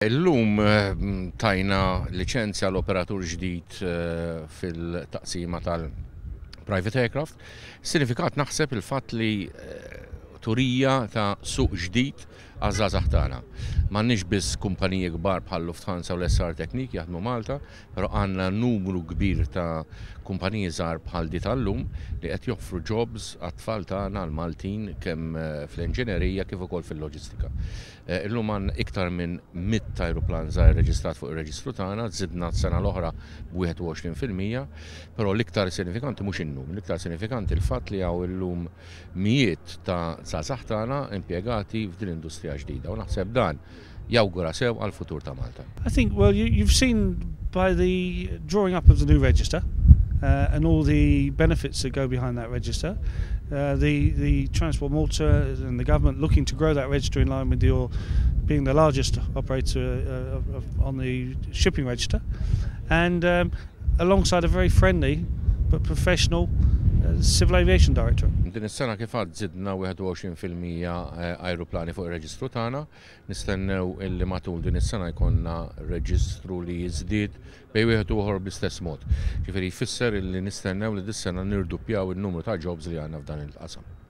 Illum tajna liċenzja l-operatur ġdid fil-taqsima tal-private aircraft. Sinifikat naħseb il-fatt li turija ta' suq ġdid għaż-żgħażagħ tagħna. M'għandniex biss kumpaniji kbar bħal Lufthansa u l-SR Technique jaħdmu Malta, però għandna numru kbir ta' kumpaniji żgħar bħal di tal-lum li qed joffru jobs għat-tfal tagħna l-Maltin, kemm fl-inġinerija kif ukoll fil-loġistika. Illum għandna iktar minn 100 ajruplan żgħir reġistrat fuq ir-reġistru tagħna, żidna s-sena l-oħra b'21%, però l-iktar sinifikanti mhux in-numru, l-iktar sinifikanti l-fatt li hawn illum mijiet ta' żgħażagħ tagħna impjegati f'din l-industrija ġdida u naħseb dan jawgura sew għal-futur ta' Malta. I think, well, you've seen by the drawing up of the new register and all the benefits that go behind that register, the Transport Malta and the government looking to grow that register in line with your being the largest operator on the shipping register, and alongside a very friendly but professional Civil Aviation Director. Din is-sena kif għad żidna 21% ajruplani fuq ir-reġistru tagħna, nistennew illi matul din is-sena jkollna reġistru li jiżdied bejn wieħed u ieħor bl-istess mod. Ġifieri jfisser illi nistennew li dis-sena nirduppjaw in-numru ta' jobs li għandna f'dan il-qasam.